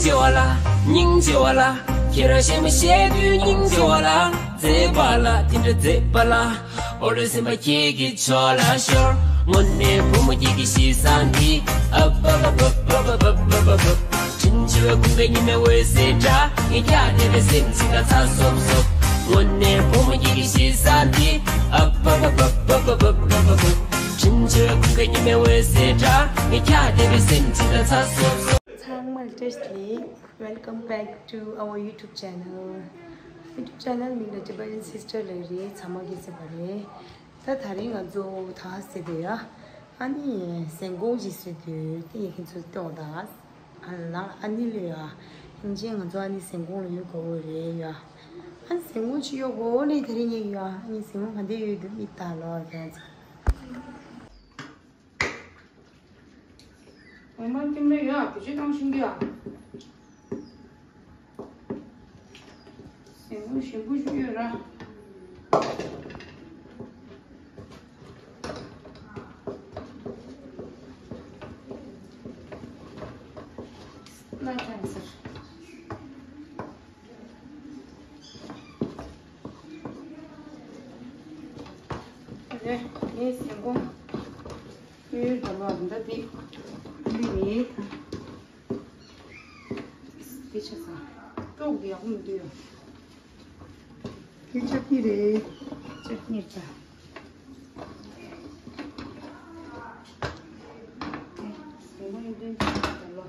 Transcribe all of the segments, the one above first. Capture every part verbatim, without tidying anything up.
ཆེ་བ་ལ། སྙིང་རྗེ་བ་ལ། ཁྱེད་རང་གཞས་མ་བཤད་དུས་སྙིང་རྗེ་བ་ལ། མཛེས་པ་ལ་དེ་འདྲ་མཛེས་པ་ལ། ཨོ་རེ་སེམས་པ་ཁྱེད་ཀྱི་ཕྱོགས་ལ་ཤོར། དངོས་གནས་བུ་མོ་ཁྱེད་ཀྱི་གཤིས་བཟང་འདི། ཨ་བ་བ་བ། དྲིན་ཆེ་བའི་ཀུན་དགའ་ཉི་མའི་འོད་ཟེར་འདྲ། ངས་ཀྱང་དེ་རེ་སེམས་ཅི་ལ་ཚ་སོབ་སོབ། དངོས་གནས་བུ་མོ་ཁྱེད་ཀྱི་གཤིས་བཟང་འདི། ཨ་བ་བ་བ། དྲིན་ཆེ་བའི་ཀུན་དགའ་ཉི་མའི་འོད་ཟེར་འདྲ། ངས་ཀྱང་དེ་རེ་སེམས་ཅི་ལ་ཚ་སོབ་སོབ། ཚང་མ་ལ་བཀྲ་ཤིས་བདེ་ལེགས། Welcome back to our YouTube channel. YouTube channel མིང་ལ་Tibetan Sister ལབ་རེད། ཚང་མ་གིས་ཤེས་པ་རེད། ད་དེ་རིང་ང་ཚོ་ད་ཟེར་དེ་ཡ། ཨ་ནི་ཟན་ཀོང་ཅིག་ཟེར་དུས་དེ་ཡི་ཁྱེད་ཚོ་ལྟོས་དང་། ཨ་ལ་ཨ་ནི་ལོས་ཡ། ཡིན་ཅེ་ང་ཚོ་ཨ་ནི་ཟན་ཀོང་ལ་ཡོད་དགོས་རེད་ཡ། ཨ་ནི་ཟན་ཀོང་ཅིག་ཡོད་དགོས་ལེ། དེ་རིང་ངས་ཡ་ཨ་ནི་ཟན་ཀོང་ག་འདྲ་ཡོད་དུ་མི་ལྟ་ལོ་ཁྱེད་ཚོ། འོ་མ་ཀེམ་ར་ཡོད་ཨ། བེད་སྤྱོད་བཏང་ཤེས་ཀྱི་ཨ། ཟན་ཀོང་ཞིམ་པོ་ཞིག་ཡོད་ར། ལ་ཁྲང་ཟེར། རེད། ངའི་ཟན་ཀོང་། ཡོད་ད་ལོ་འདི་འདི། འདི་ནི། འདི་ཆ་ཚང་། ཏོག་འདི་ཡག་པོ་མི་འདུག་ཡ། འདི་ཅ་ཊི་ནི་རེད། ཅ་ཊི་ནི་ཅ། འདི་ཟན་ཀོང་ཡོད་དུས་ད་ལོ།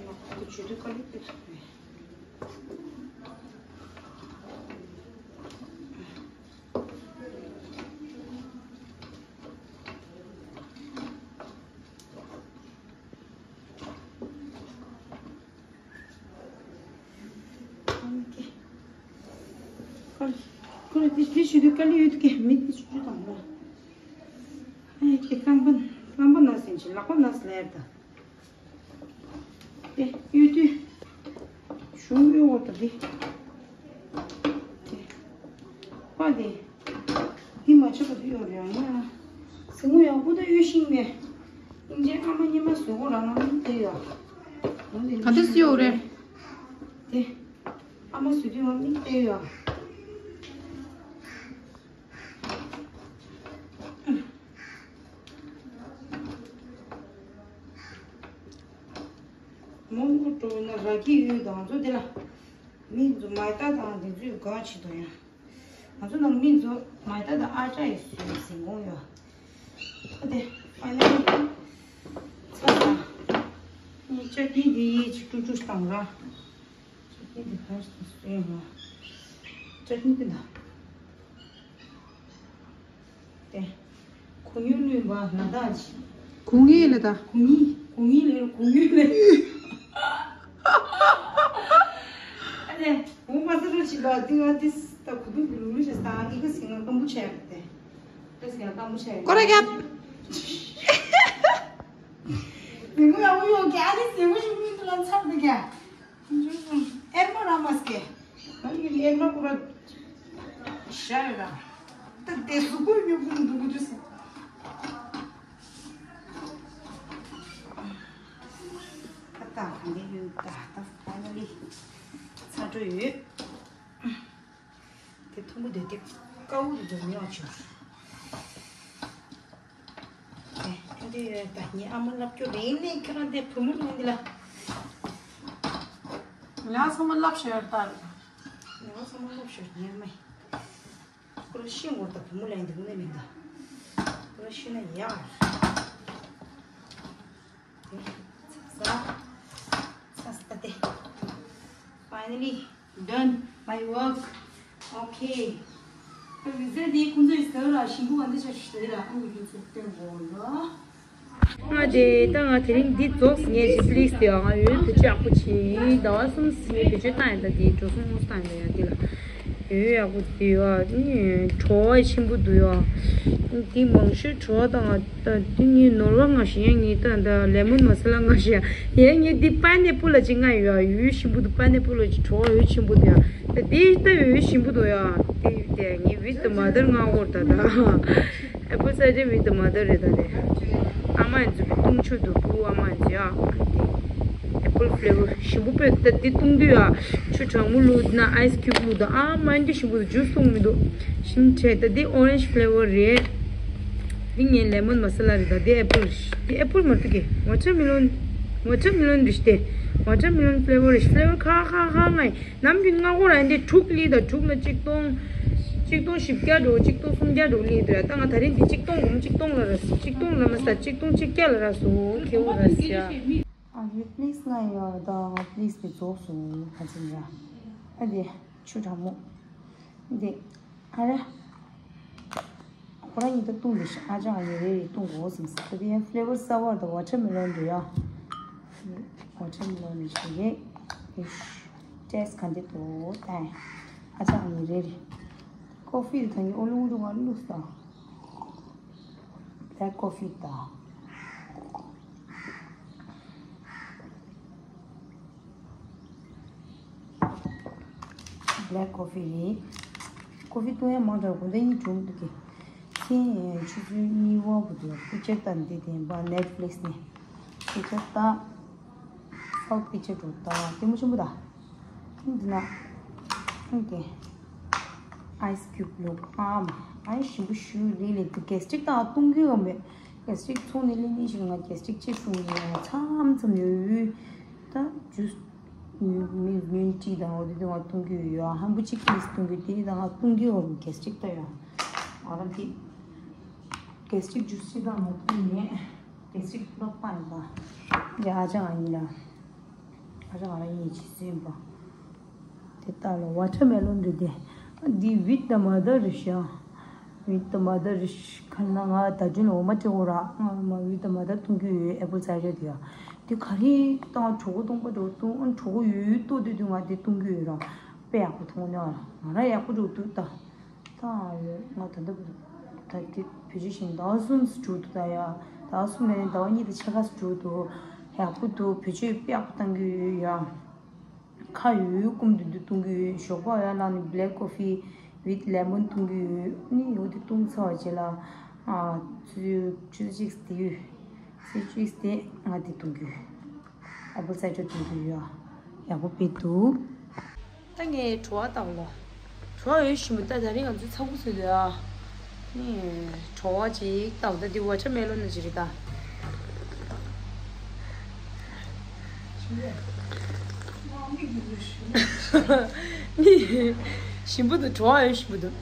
ང་ཁོ་ཚོ་ཇུས་འདོད་དཀའ་ལས་ཁག་པོ་རེད། ཁོ་ལ་དེ་ཞུ་དུས་དཀའ་ལས་ཡོད་ཀི། མི་དེ་ཞུ་དུས་དང་པོ། ཨེ་ཀི་རྐང་པ་རྐང་པ་ན་ཟིན་ཅིང་ལག་པ་ན་ཟིན་ལེར་ད། དེ་གཡོ་དུས་གཞུང་གཡོ་བོ་ད་དེ། དེ་པ་དེ། འདི་མ་ཆགས་པ་དུ་ཡོད་རེད་ཡང་ཡང་། ཟིང་ངོ་ཡག་པོ་ད་གཡོ་ཤིང་མེད། ཨིན་ཇི་ཨ་མ་ཉི་མ་བཟོ་གོ་རང་ང་མིག་བལྟས་ཡོད། ག་འདྲ་སུ་ཡོད་རེད། དེ། ཨ་མ་བཟོ་དུས་ང་མིག་བལྟས་ཡོད། མོ་མོ་འགྲོ་ན་ར་སྐྱེས་ཡོད་དང་ཚོ་དེ་ལ། མི་ཚོ་མ་ཡ་ཏ་དང་དེ་ཚོས་དགའ་བྱེད་དོ་ཡ། ང་ཚོ་ནང་མི་ཚོ་མ་ཡ་ཏ་དང་ཨ་ཅག་ཡི་སུ་ཡི་ཟིན་གོང་ཡོད། ཨ་དེ་ཕ་ནི་ཚ་ས་ནི་ཅ་ཀི་འདི་ཡི་ཅིག་ཀྲུ་ཀྲུ་བཏང་ར། ཅ་ཀི་འདི་ཕར་སུ་སུ་ཡོད་ར། ཅ་ཀི་འདི་ན། ཏེ། གུ་ཉུ་ལུས་པ་ལ་དྭགས་ཀྱི། གུ་ངེས་ལ་དྭགས། གུ་ངེས་གུ་ངེས་ལ་གུ་ཉུ་ལ། ཨ་ནེ། འོ་མ་ས་རུ་ཆི་ལ་ཏི་ང་ཏི་ད་གུ་དུ་གུ་ལུ་ལུ་ཤ་ས་ཨི་ག་སི་ང་ཀམ་པུ་ཆ་ཡ་ཏེ། ཏེ་སི་ང་ཀམ་པུ་ཆ་ཡ། ཀོ་ར་རྒྱབ། མི་མོ་ཡ་འུ་ཡོ་ག་ཨ་ནི་སི་མོ་ཤི་མི་ཏུ་ལ་ཚར་ཏེ་ག་ཨེར་མ་ར་མ་སྐེ། ཨ་ནི་ཨེར་མ་ཀུ་ར་ཤ་ཡོད་ར། ད་དེ་སུ་ཀུ་ཉུ་ཀུ་འདུག་གུ་དུ་སི། ད་ད་ག་ནས་ཡོད་ད་ད་ཕ་ནི་ལི་ཚ་འགྲོ་ཡོད། དེ་ཐུང་ངུ་དེ་དེ་དཀར་པོ་དེ་ཚོ་མི་ཡོང་བྱུང་། དེ་དེ་ཡོད་ད་ངའི་ཨ་མ་ལབ་སྐྱོ་རེད་ནས་ཁྱོད་རང་དེ་བུ་མོ་ལོན་འདི་ལ། ང་ཚང་མ་ལབ་ཤོར་ད། ང་ཚང་མ་ལབ་ཤོར་ཉེར་མ་ཡིན། ཁོ་རང་ཤི་ངོར་ད་བུ་མོ་ལོན་འདི་ངོ་ནས་མིན་ད། ཁོ་རང་ཤི་ན་ཡག་ཚ་ས། ཚ་ས་ཏེ། Finally done my work. Okay. ད་བི་ཛ་དེ་ཁོང་ཚོས་ཟེར་ལ་ཞིམ་པོ་ག་འདི་ཆ་ཞིག་ཟེར་ལ་ཁོང་གི་ཚོགས་སྟོན་གོ་ལ། ང་དེ་ད་ང་དེ་རིང་འདི་རྫོགས་ངས་ཅི་པི་ལིས་དེ་ང་ཡོད་དུ་ཅག་པོ་ཆེ་ཟླ་བ་གསུམ་ཟིན་བེད་སྤྱོད་བཏང་ཡིན་ད་དེ་འགྲོ་སོང་ངོ་སོ་བཏང་ཡིན་ད་ཡང་འདི་ལ། ཡོད་ཡག་པོ་དེ་ཡ་ནི་བྲོ་བ་ཆེན་པོ་འདུག་ཡ། འདི་མང་ཤོས་བྲོ་བ་དང་ད་འདི་ངའི་ནོར་བ་ང་ཞིག་ཡང་ངའི་ད་ད་ལེ་མོན་མ་ས་ལ་ང་ཞིག་ཡང་ངའི་འདི་པ་ནེ་པུ་ལ་ཅིག་ང་ཡོད་ཡ་ཡོད་ཆེན་པོ་འདུག་པ་ནེ་པུ་ལ་ཅིག་བྲོ་བ་ཡོད་ཆེན་པོ་འདུག་ཡ། ད་འདི་ད་ཡོད་ཆེན་པོ་འདུག་ཡ། དེ་ཡོད་དེ་ངའི་with the mother ང་འོར་ད་ད་apple cider with the mother རེད་ད་དེ། ཨ་མ་ཡིན་ཚོ་བཏུང་ཆོག་འདུག་བུ་ཨ་མ་ཡིན་ཚོ་ཡ། ཨེ་པལ་ཕི་ལེ་ཝར་ཞིམ་པོ་སྤོས་ད་འདི་བཏུང་དུས་ཡ། ཆུ་གྲང་མོ་བླུགས་ན་ཨའི་སི་ཁིའུབ་བླུགས་དང་ཨ་མ་འདི་ཞིམ་པོ་འདུག་ཇུས་བཏུང་མི་འདུག་ཞིམ་ཆེ་ད་འདི་ཨོ་རེན་ཇི་ཕི་ལེ་ཝར་རེད། འདི་ངའི་ལེ་མོན་མ་ས་ལ་རེད་ད་འདི་ཨེ་པལ་རེད། འདི་ཨེ་པལ་མ་གཏོགས་ཀྱི་ཝ་ཊར་མེ་ལོན། ཝ་ཊར་མེ་ལོན་རེད་ཤི་དེ། ཝ་ཊར་མེ་ལོན་ཕི་ལེ་ཝར་རེད། ཕི་ལེ་ཝར་ཁ་ཁ་ཁ་ང་ཡི། ནམ་རྒྱུན་སྔ་གོ་ར་འདི་དྲུག་ལི་དང་དྲུག་ལ་གཅིག་སྟོང་། གཅིག་སྟོང་བཞི་བརྒྱ་འགྲོ་གཅིག་སྟོང་སུམ་བརྒྱ་འགྲོ་ལི་འདུག་ཡ། ད་ང་ད་རིང་འདི་གཅིག་སྟོང་སྒོར་མོ་གཅིག་སྟོང་ལ་ར་གཅིག་སྟོང་ལ་མ་ས་གཅིག་སྟོང་གཅིག་བརྒྱ་ལ་ར་སོ་ཁེ་འོ་ར་སི་ཡ། ཨ་ཡོད་པི་ལིས་ང་ཡོད་ད་ང་པི་ལིས་དེ་རྫོགས་སོང་ཁ་ཅིག་ཡ། ཨ་དེ་ཆུ་གྲང་མོ། འདི་ཨ་ར། ཁོ་རང་གཉིས་ད་བཏུང་འདི་ཤ་ཨ་ཅག་ཡོད་རེ་རེ་བཏུང་དགོས་སམ་ས་ད་དེ་ཡང་ཕི་ལེ་ཝར་ས་བར་ད་ཝ་ཊར་མེ་ལོན་འདྲ་ཡ། ཝ་ཊར་མེ་ལོན་འདྲ་ཞིག་རེད། ཨེ་ཤ། ཊེ་སི་ག་འདྲ་འདུག་ད། ཨ་ཅག་ཡིན་རེད་རེད། ཀོ་ཕི་ད་ངས་ཨོ་ལུང་རུ་བ་བླུགས་ས། བྷེ་ལེག་ཀོ་ཕི་ད། བྷེ་ལེག་ཀོ་ཕི་རེད། ཀོ་ཕི་བཏུང་ཡ་མང་དྲགས་དགོང་དག་གཉིད་འགྲོ་མི་འདུག་གི། མཁྱེན་ཆུ་ཚོད་གཉིས་པ་བུ་དུ་པིག་ཅར་ལྟ་འདི་དེ་འབའ་ནེཊ་ཕི་ལིག་སི་ནས་པིག་ཅར་ལྟ། སའུཐ་པིག་ཅར་འགྲོ་ལྟ་ལྟད་མོ་ཆེན་པོ་ད། འདི་ན་འདི་ཨའི་སི་ཁིའུབ་བླུགས་ཨ་མ་ཨའི་ཞིམ་པོ་ཞུ་ལི་ལི་འདི་གེ་སི་ཊིག་དང་བཏུང་རྒྱུ་ཡོད་མེད། གེ་སི་ཊིག་ཚོང་ནས་ལེན་ནས་ཞིག་ང་གེ་སི་ཊིག་ཅེས་གསུངས་ནས་མཚམས་མཚམས་ཡོད་ད་ཇུས། མི་མིན་ཊི་དང་འོ་དེ་དེ་ང་བཏུང་རྒྱུ་ཡོད། ཧམ་པོ་གཅིག་ཏིས་བཏུང་རྒྱུ་དེ་དང་ང་བཏུང་རྒྱུ་ཡོད་གེ་སི་ཊིག་ལྟ་ཡོད། ང་རང་དེ་གེ་སི་ཊིག་ཇུས་ཅི་དང་ང་བཏུང་ནས་གེ་སི་ཊིག་ལོག་པ་ཡིན་པ། ཡ་ཨ་ཅག་ང་ཡིན་ལ། ཨ་ཅག་ང་རང་ཡིན་ཅི་ཟིན་པ། དེ་ལྟ་ལ་ཝ་ཊར་མེ་ལོན་རེད་དེ། འདི་ཝིད་ཏ་མ་ད་རེད་ཤག་ཝིད་ཏ་མ་ད་རེད་ཤག་ཁ་ན་ང་ད་དུང་འོ་མ་སྤྲད་འོ་ར་ང་མ་ཝིད་ཏ་མ་ད་བཏུང་རྒྱུ་ཡོད་ཨེ་པལ་སའི་ཌར་དེ་ཡ། དེ་ག་རེ་བཏང་གྲོད་ཁོག་སྟོང་པ་འགྲོ་བཏུང་ཨ་གྲོད་ཁོག་ཡོད་ཡོད་ལྟོགས་དུས་དུས་ང་དེ་བཏུང་རྒྱུ་ཡོད་ར། དཔེ་ཡག་པོ་མཐོང་ནས་ང་རང་ཡག་པོ་འགྲོ་འདུག་ད། ད་ང་ད་ལྟ་ད་དེ་བེད་སྤྱོད་བཞིན་ཟླ་བ་གསུམ་འགྲོ་འདུག་ད་ཡ། ཟླ་བ་གསུམ་ལས་ཟླ་བ་གཉིས་དང་ཕྱེད་ཀ་འགྲོ་འདུག་ཡག་པོ་འདུག་བེད་སྤྱོད་དཔེ་ཡག་པོ་བཏང་གི་ཡོད་ཡ། ཁ་ཡོད་ཡོད་སྐོམ་དུས་དུས་བཏུང་གི་ཡོད། ཞོགས་པ་ཡར་ལངས་ནས་བྷེ་ལེག་ཀོ་ཕི་ཝིད་ལེ་མོན་བཏུང་གི་ཡོད། ནི་ཡོད་དེ་བཏུང་ཚར་བ་རྗེས་ལ་ཨ་ཆུ་ཚོད་ཆུ་ཚོད་གཅིག་དེ་ཡོད། ཆུ་ཚོད་གཅིག་དེ་ང་དེ་བཏུང་གི་ཡོད། ཨེ་པལ་སའི་ཌར་བཏུང་གི་ཡོད། ཡག་པོ་དཔེ་འདུག་ད་ངས་བྲོ་བ་བཏང་ལོ། བྲོ་བ་ཡོད་ཞིམ་པོ་ད་ད་རིང་ང་ཚོའི་ཚ་ཁུ་ཚོད་དུ་ཨ། ནི་བྲོ་བ་ཅིག་བཏང་ད་འདི་ཝ་ཊར་མེ་ལོན་ཅིག་རེད་ད། ནི་ཞིམ་པོ་འདུག་བྲོ་བ་ཡོད་ཞིམ་པོ་འདུག་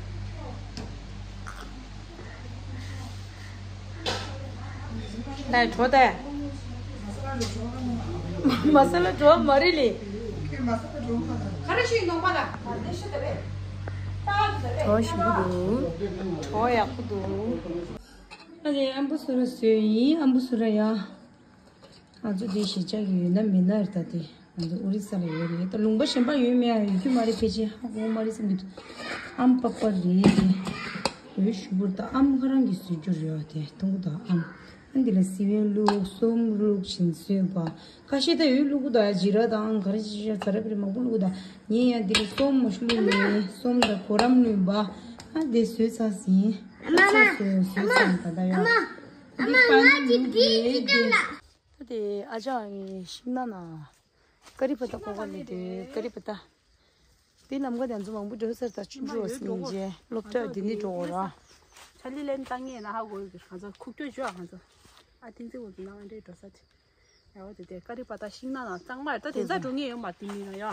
ད་བྲོ་ད། མ་ས་ལ་བྲོ་བ་མ་རེད་ལེ། ག་རེ་ཞིག་ནོར་མ་ལ། བྲོ་བ་ཞིམ་པོ་འདུག་བྲོ་བ་ཡག་པོ་འདུག་ཨ་ནི་ཨམ་བུ་སུ་ར་བཟོས་ཡིན་ཨམ་བུ་སུ་ར་ཡ། ང་ཚོ་དེ་གཞིས་ཆགས་ཀྱི་ཡོད་ན་མེད་ན་རེད་ད་དེ། ང་ཚོ་ཨོ་རི་ས་ལ་ཡོད་རེད། ད་ལུང་པ་གཞན་པ་ཡོད་མེད་ཡང་ཡོད་རྒྱུ་མ་རེད། ཕལ་ཆེར་ཧ་གོ་མ་རེད་བསམ་གྱི་འདུག་ཨམ་པ་པ་རེད་དེ། ཡོད་ཞུ་བུར་ད་ཨམ་ཁ་རང་གིས་བཟོས་རྒྱུ་རེད་བ་དེ་ཐུང་གུ་ད་ཨམ། ཨ་འདི་ལ་སི་པན་བླུགས་སོམ་བླུགས་བཞིན་བཟོས་པ། ཁ་ཤས་ད་ཡོད་བླུག་གུ་ད་ཡ་ཇི་ར་དང་ག་རེ་ཅི་ཅི་ཛ་ར་པི་རི་མང་པོ་བླུག་གུ་ད། ངས་ཡང་འདི་ལ་སོམ་མ་ཤུ་བླུགས་ནས་སོམ་དང་གོ་རམ་བླུགས་པ། ཨ་འདི་བཟོས་ཚར་ཟིན། ཨ་ཚ་བཟོས་བཟོས་ཚར་ད་ད་ཡ། ཨ་མ་ང་ཅི་བི་ཅི་ཀ་ལ། ད་དེ་ཨ་ཅག་ངའི་ཤིང་ནགས་ན། ཀ་རི་པ་ཏ་ཀོ་ཀ་ལི་དེ་ཀ་རི་པ་ཏ། དེ་ལམ་ཀ་དེ་ཚོ་མང་པོ་འགྲོ་ས་ད་ཆུང་ཆུང་བ་སི་ཡིན་རྗེས་སློབ་གྲྭ་དེ་ནི་འགྲོ་འོ་ར། ཆ་ལི་ལན་ཏང་ངེ་ན་ཧ་གོ་གི་ང་ཚོ་ཁུག་ཀྱོ་ཞུ་ང་ཚོ། ཨ་ཏིང་ཙི་འོ་དེ་ན་འདྲེ་འགྲོ་ས་དེ། ཡ་འོ་དེ་དེ་ཀ་རི་པ་ཏ་ཤིང་ནགས་ན་གཙང་མ་ད་དེ་ཚ་འགྲོ་ངེས་ཡོད་མ་དེ་མིན་ན་ཡ།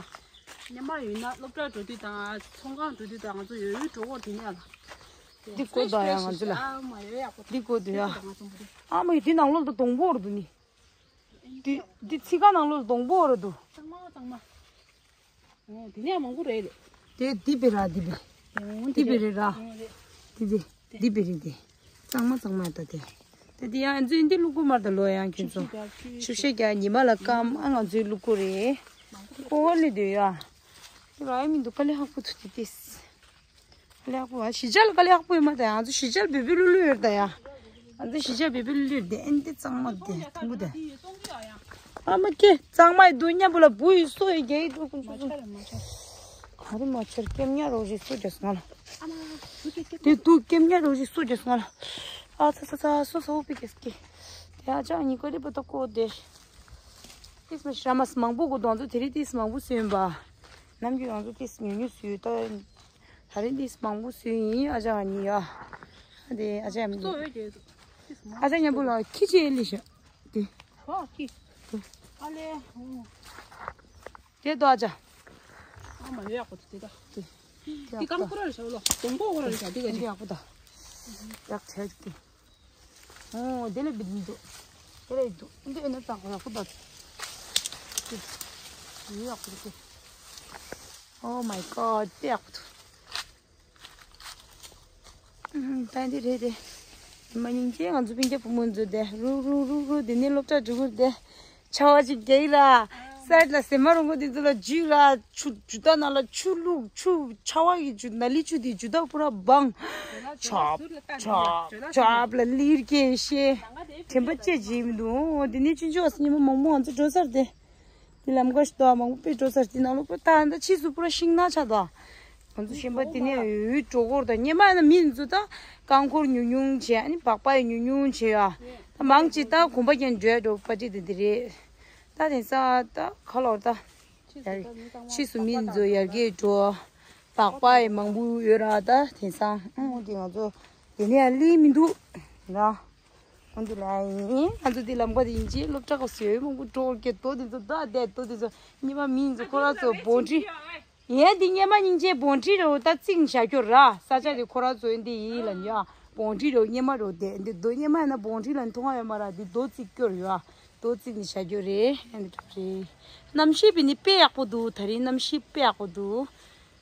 ཉི་མ་ཡོད་ན་སློབ་གྲྭ་འགྲོ་དུས་དང་ཚོང་ཁང་འགྲོ་དུས་དང་ང་ཚོ་ཡོད་ཡོད་འགྲོ་འོ་དེ་ནས་ལ། འདི་བཀོད་དང་ཡ་ང་ཚོ་ལ། འདི་བཀོད་དུ་ཡ། ཨ་མ་ཡི་འདི་ནང་ལོགས་ལ་སྡོང་པོ་འོར་འདུག་ནི། འདི་འདི་ཚི་ཁ་ནང་ལོགས་སྡོང་པོ་འོར་འདུག་གཙང་མ་གཙང་མ། འོ་དེ་ནས་མང་པོ་རེད་ལེ། དེ་འདི་བེ་ར་འདི་བེ། འོ་འདི་བེ་རེད་ར། འོ་རེད། འདི་འདི་འདི་བེ་རེད་འདི། གཙང་མ་གཙང་མ་ད་དེ། ད་དེ་ཡང་ཨ་ཚོས་འདི་བླུག་གོ་མར་ད་ལོ་ཡང་ཁྱེད་ཚོ། ཆུ་ཤེལ་རྒྱག་ཉི་མ་ལ་སྐམ་ཨ་ང་ཚོའི་བླུག་གོ་རེད། ཀོ་བ་ལི་འདོད་ཡ། དེ་ར་ཨེ་མི་འདུག་ཀ་ལི་ཧག་པོ་ཐུག་དེ་ཏིས། ཀ་ལི་ཧག་པོ་ཨ་ཞི་ཅལ་ཀ་ལི་ཧག་པོ་ཡོད་མ་ད་ཡ་ང་ཚོ་ཞི་ཅལ་བེ་བེ་ལུ་ལུ་ཡོད་ད་ཡ། ང་ཚོ་ཞི་ཅལ་བེ་བེ་ལུ་ལུ་ཡོད་དེ་ཨེ་འདི་གཙང་མ་དེ་ཐུང་གུ་དེ། ཨ་མ་ཀེ་གཙང་མ་ཡི་འདུག་མཉམ་པོ་ལ་བུ་ཡི་སོ་ཡི་རྒྱ་ཡི་འདུག་ཀུན་སོ་སོ། ག་རེ་མ་ཆར་ཀེམ་ཉ་རོགས་ཞིག་སོ་རྒྱ་སོང་ལ། དེ་འདུག་ཀེམ་ཉ་རོགས་ཞིག་སོ་རྒྱ་སོང་ལ། ཨ་ཚ་ཚ་ཚ་སོ་སོ་པི་ཀེ་སྐེ། ཡ་ཅག་གཉིས་ཀ་རི་པ་ཏ་ཀོ་དེ། ཏིས་མ་ཤ་མ་མང་པོ་གོ་དོང་ཚོ་དེ་རིང་ཏིས་མང་པོ་སོན་པ། ནམ་རྒྱུན་ཡོང་ཚོ་ཏིས་ཉུ་ཉུ་སུ་ད། ད་རིང་ཏིས་མང་པོ་སོན་ཡིན་ཨ་ཅག་གཉིས་ཡ། ཨ་དེ་ཨ་ཅག་མི་འདུག་ཨ་ཅག་མཉམ་པོ་ལ་ཁྱི་ཅེ་ལི་ཤ། དེ། ཧོ་ཁྱི། ཨ་ལེ། དེ་ཏོ་ཨ་ཅག་ཨ་མ་ཡོད་ཡག་པོ་དེ་ད། དེ། དེ་ཀམ་ཁོ་ར་རེ་ཤ་ལོ། དོང་པོ་ཁོ་ར་རེ་ཤ་དེ་ག་ཅི། ཡག་པོ་ད། ཡག་ཆེ་དེ། ཨོ་དེ་ལས་བི་འདུག་དེ་ལས་འདུག་འདི་ཨེ་ན་ཙང་ཁོ་ཡག་པོ་ད། དེ། ཡག་པོ་དེ། Oh my god དེ་ཡག་པོ་འདུག་ཨུམ། ད་འདི་རེད་དེ། མ་ཉིན་གྱི་ང་ཚོ་སྤུན་ཀྱག་བུ་མོ་ཚོ་དེ་རུག་རུག་རུག་རུག་དེ་ནས་སློབ་གྲྭ་འགྲོ་གི་རེད་དེ། ཆར་པ་ཅིག་རྒྱག་གི་ར། སའིཌ་ལ་ཟེ་མ་རུང་གོ་དེ་ཚོ་ལ་འཇུས་ར། ཆུ་ཇུ་ད་ན་ལ་ཆུ་བླུགས། ཆུ་ཆར་པ་གི་ཆུ་ན་ལི་ཆུ་དེ་ཇུ་ད་པུ་ར་སྦང་། ཆོབ་ཆོབ་ཆོབ་ལ་ལིར་གྱི་ཤེ། དྲན་པ་ཅི་བྱེད་མི་འདུག་ཨོ་དེ་ནས་ཆུང་ཆུང་བ་སི་ཉི་མ་མང་པོ་ང་ཚོ་འགྲོ་ས་རེད་དེ། དེ་ལམ་ཁ་ཞིག་འདུག་མང་པོ་དཔེ་འགྲོ་ས་རེད། དེ་ནང་ལོགས་པོ་ད་ད་ཕྱིས་སུ་པུ་ར་ཤིང་ནགས་ཆགས་འདུག་ང་ཚོ་གཞན་པ་དེ་ནས་འོད་འགྲོ་གོ་ར་ད་སྔོན་མ་ཡིན་ན་མི་ཚོ་ད་རྐང་འཁོར་ཉུང་ཉུང་བྱས། ཨ་ནི་སྦག་སྦག་ཡང་ཉུང་ཉུང་བྱས་ཡ། ད་མང་ཆེ་ད་གོམ་པ་རྒྱག་འགྲོ་ཡ་འགྲོ་པ་ཅིག་དེ་དེ་རེད། ད་དེང་སང་ད་ག་ལོར་ད་ཕྱིས་སུ་མི་ཚོ་ཡར་རྒྱས་འགྲོ། སྦག་སྦག་ཡང་མང་པོ་ཡོད་ར། ད་དེང་སང་ཨང་དེ་ང་ཚོ་དེ་ནས་ཡང་སླེབས་མི་འདུག་ར། འོན་ཏེ་ལ་ཡིན། ང་ཚོ་འདི་ལམ་ཁ་དེ་ཡིན་ཅེས་སློབ་གྲྭ་ཁ་སོས་མང་པོ་འགྲོ་གི་དོ་དེ་ཚོ་ད་བསྡད་དོ་དེ་ཚོ་ཉི་མ་མིན་ཚོ་ཁོ་ར་ཚོ་བོན་ཁྲི། ཡས་འདི་སྔོན་མ་སྙིང་རྗེ་བོན་ཁྲི་རེད་འོ། ད་རྩིག་བཞག་རྒྱུ་ར། ས་ཆ་དེ་ཁོ་ར་ཚོ་འདི་ཡིན་ལ་ཉོ། བོན་ཁྲི་རེད་འོ། སྔོན་མ་རེད་འོ། དེ་འདི་རྡོ་སྔོན་མ་ཡིན་ན་བོན་ཁྲི་ལ་མཐོང་ཡ་ཡོད་མ་ར། འདི་རྡོ་རྩིག་སྐྱོར་ཡོད་ཨ། རྡོ་རྩིག་ནི་བཞག་རྒྱུ་རེད། འདི་འགྲོ་རེད། གནམ་གཤིས་བི་ནི་དཔེ་ཡག་པོ་འདུག་ད་རིང་གནམ་གཤིས་དཔེ་ཡག་པོ་འདུག་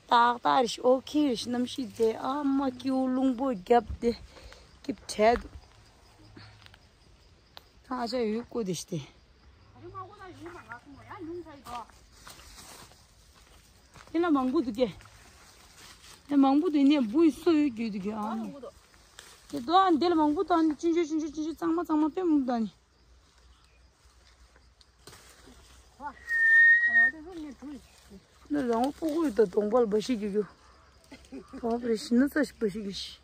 ཏག་ཏག་རེད་ཤག་ཨོ་ཁེ་རེད་ཤག་གནམ་གཤིས་དེ་ཨ་མ་སྐྱིད་པོ་རླུང་པོ་རྒྱབ་སྟེ་སྐྱིད་བྲལ་འདུག་ད་ཨ་ཅག་ཡོད་ཀོ་དེ་ཤི་སྟེ། དེ་ལ་མང་པོ་འདུག་གས། དེ་མང་པོ་འདུག་ནས་འབུའི་སོ་ཡོད་རྒྱུ་འདུག་གས་ཨ་ནི། དེ་དོ་ཨ་ནི་དེ་ལ་མང་པོ་དང་ནི་ཆུང་ཆུང་ཆུང་ཆུང་ཆུང་ཆུང་གཙང་མ་གཙང་མ་དཔེ་མང་པོ་དང་ནི། ནི་རང་དབང་སྤུ་གུ་ཡོད་དང་གདོང་པ་ལ་འབའ་ཞིག་རྒྱུག་རྒྱུ། གདོང་པ་རེ་ཞིག་ན་ས་ཞིག་འབའ་ཞིག་གི་ཞིག་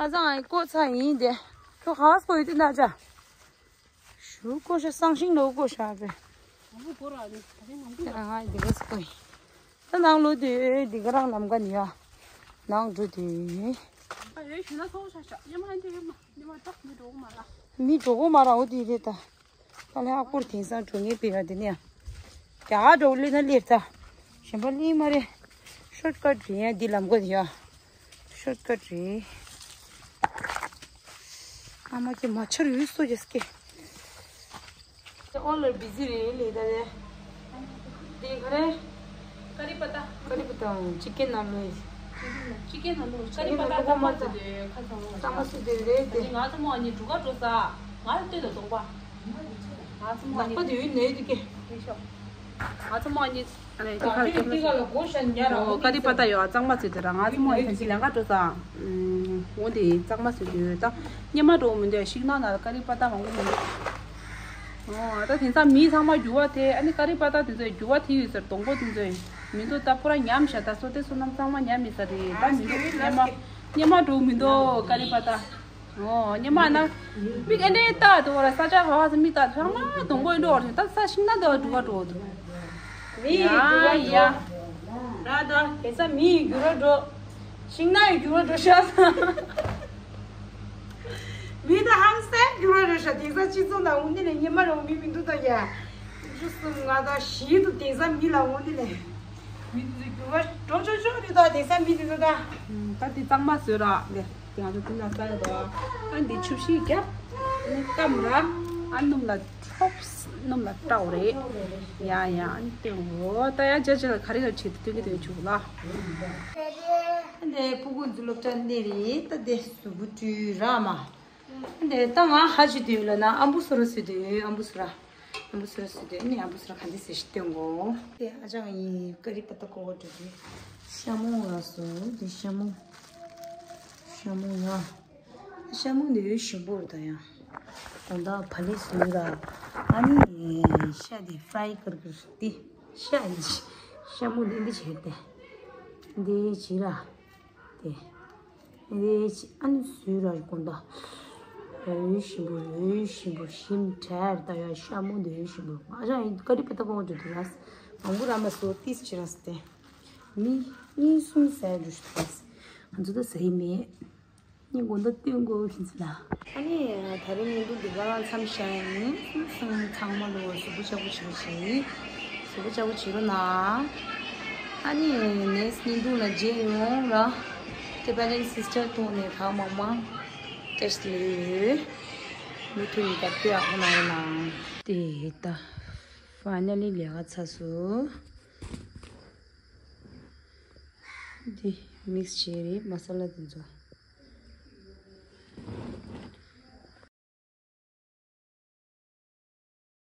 ཨ་ཙང་ཨ་ཀོ་ཚ་ཡིན་དེ། ཁྱོད་ག་བ་སྐོ་ཡོད་དེ་ན་ཅག་ཞུ་ཀོ་ཤ་སང་ཤིང་ལོ་ཀོ་ཤ་བེ། ང་ང་འདི་ག་སྐོ་ཡིན། ད་ནང་ལོ་དེ་འདི་ག་རང་ལམ་ཀ་ནི་ཡ། ནང་འགྲོ་དེ། ཨ་ཡོད་ཞུ་ན་ཚོགས་ཤ་ཤ་ཉི་མ་འདི་ཡོད་མ་ཉི་མ་ཏོག་མི་འགྲོ་གོ་མ་ར། མི་འགྲོ་གོ་མ་ར་འོ་དེ་རེད་ད། ད་ལྷག་པོར་དེང་སང་འགྲོ་ངེས་པའི་ཡ་དེ་ནས་ཡ། རྒྱ་གར་འགྲོ་སླེབས་ན་སླེབས་ད། གཞན་པ་སླེབས་མ་རེད། ཤོར་ཀཊ་རེད་ཡ་འདི་ལམ་ཀ་དེ་ཡ། ཤོར་ཀཊ་རེད། ཨ་མ་ཀྱེ་མ་ཆར་ཡོད་སོ་རྒྱ་སྐད། ཨོ་ལར་བི་ཛི་རེད་ལེ་ད་རེད། དེ་ག་རེ། ཀ་རི་པ་ཏ། ཀ་རི་པ་ཏ་ཅི་ཀེན་ནང་ལོས། ཅི་ཀེན་ནང་ལོས་ཀ་རི་པ་ཏ་ཀ་མ་ཙི་དེ་ཁ་ཚང་ལོ། ཀ་མ་ཙི་དེ་རེད་དེ། ང་ཚོ་མོ་ཨ་ནི་གྲུ་ཁ་འགྲོ་ས། ང་ལ་ལྟོས་ལ་གདོང་པ། ང་ཚོ་མོ་ཨ་ནི་ནག་པ་དེ་ཡོད་ནས་དེ་ཀེ། ང་ཚོ་མོ་ཨ་ནི། ཨ་ནི་དེ་ཁ་ལ་ཀེ་མ་ཙི། ཀ་རི་པ་ཏ་ཡོད་ཨ་གཙང་མ་ཙི་དེ་ར་ང་ཚོ་མོ་ཨ་ནི་ཐན་ཅི་ལན་ཁ་འགྲོ་ས། འོ་དེ་གཙང་མ་ཟེར་གྱི་ཡོད་ད། སྙེ་མ་འགྲོ་མི་འདུག་ཤིང་ནགས་ན་ཀ་རི་པ་ཏ་མང་པོ་མི་འདུག་ཨོ་ད་དེང་སང་མི་ཚང་མ་འགྱུར་བ་དེ་ཨ་ནི་ཀ་རི་པ་ཏ་དེ་ཚོ་འགྱུར་བ་དེ་ཡོད་ཟེར་སྡོང་པོ་དེ་ཚོ་མི་འདུག་ད་པུ་ར་ཉམས་ཤག་ད་སོ་དེ་སོ་ནམ་ཚང་མ་ཉམས་མི་ས་རེད་ད་མི་འདུག་སྙེ་མ་སྙེ་མ་འགྲོ་མི་འདུག་ཀ་རི་པ་ཏ། ཨོ་སྙེ་མ་ན་མི་ཨེ་འདྲའི་ཏག་འདུག་བ་ལ་ས་ཆ་ག་བ་ས་མི་ཏག་ཚང་མ་སྡོང་པོ་ཨེ་འགྲོ་བ་རེད་ད་ས་ཤིང་ནགས་འདུག་བ་འགྲོ་བ་འགྲོ་འདུག་མི་ཡི་འགྱུར་བ་འགྲོ། ར་ད་དེང་སང་མི་ཡི་འགྱུར་བ་འགྲོ། ཤིང་ནགས་ཡི་འགྱུར་བ་འགྲོ་ཤག་མི་དང་ཧམ་སེམས་འགྱུར་བ་རེད་ཤག་དེང་སང་སྤྱི་ཚོགས་ནང་འོང་དེ་ལས་སྙེ་མ་རེད་འོང་མི་མི་འདུག་ད་ཡ། བཅུ་གསུམ་ལྔ་དང་བཞི་དུ་དེང་སང་མི་ལ་འོང་དེ་ལས། མི་དེ་ཚོ་འགྱུར་བ་འགྲོ་ཆོག་ཆོག་རེད་ད་དེང་སང་མི་དེ་ཚོ་ད། ད་དེ་གཙང་མ་བཟོས་ར་ལས་དེ་ང་ཚོ་དེ་ལ་ས་ཡ་དོ། ཨ་འདི་ཆུ་བཞི་རྒྱབ། ཨ་ནི་སྐམ་ར། ཨ་སྣུམ་ལ། ཧོབ་སྣུམ་ལ་བཀྲ་བ་རེད། ཡ་ཡ་ཨ་ནི་སྟོན་འོ་ད་ཡ་ཇ་ཇ་ལ་ག་རེ་ག་རེ་བྱེད་དུ་སྟོན་གི་དོན་བྱུག་ལ། འདི་ཕྲུ་གུ་ཚོ་སློབ་གྲྭ་སླེབས་རེད་ད་དེ་གཟུགས་པོ་བཀྲུས་ར་མ། འདི་ད་ང་ཧ་ཅི་དུས་ལ་ན་ཨམ་བུ་སོ་ར་སུ་དུས་ཨམ་བུ་སོ་ར། ཨམ་བུ་སོ་ར་སུ་དུས་ནི་ཨམ་བུ་སོ་ར་ག་འདི་ཟེར་ཞིག་སྟོན་གོ། དེ་ཨ་ཅག་ཡི་ཀ་རི་པ་ཏ་ཀོ་ཀོ་འགྲོ་དུས་ཤ་མོང་ལ་སོ་དེ་ཤ་མོང་། ཤ་མོང་ཡ། ཤ་མོང་ནི་ཡོད་ཞིམ་པོ་རེད་ད་ཡ། ད་ལྟ་བ་ལི་སུ་ར། ཨ་ནི་ཤ་དེ་ཧྥ་རའི་ཀར་ཀར་དེ། ཤ་ཡི་ཤ་མོང་དེ་འདི་བྱས་ཏེ། འདི་བྱས་ར། དེ། ཨེ་ཨ་ནི་སུས་ར་དགོང་དག་འོས་ཤིང་བུ་འོས་ཤིང་བུ་ཞིམ་དྲར་ད་ཡ་ཤ་མོ་འདི་འོས་ཤིང་བུ་ཨ་ཞང་ཡིན་ཀ་རི་པ་ཏ་པོ་འོ་ཇོ་དུ་ར་མང་པོ་ར་མ་སོ་ཏིས་ཅི་ར་སྟེ་མི་གཉིས་གསུམ་ཟས་འཇུ་ཤི་ཏིས་ང་ཚོ་ད་ཟས་མེད། ངས་དགོང་དག་སྟོན་དགོས་ཁྱེད་ཚོ་ལ། ཨ་ནི་ད་རིང་ཉིན་ཐོ་འདི་ག་ལ་མཚམས་བཞག་ཡིན། སོང་ཚང་མ་ལོ་གཟུགས་པོ་ལྕགས་པོ་བྱེད་རོགས་བྱེད། གཟུགས་པོ་ལྕགས་པོ་བྱེད་རོགས་གནང་། ཨ་ནི་ནེགསི་ཉིན་ཐོ་ལ་མཇལ་ཡོང་ར། ཏེ་པ་རེན་སིས་ཊར་ཐོག་ནས་ད་མང་མང་བཀྲ་ཤིས་བདེ་ལེགས། མུ་མཐུད་ཡིན་ད་ཕུད་ཨ་ཁོ་ན་ཡོད་ནའང་། དེ་ད་ཕ་ནེ་ལི་ལས་ཀ་ཚར་སོང་། འདི་མིག་སི་བྱས་རེད་མ་ས་ལ་དེ་ཚོ།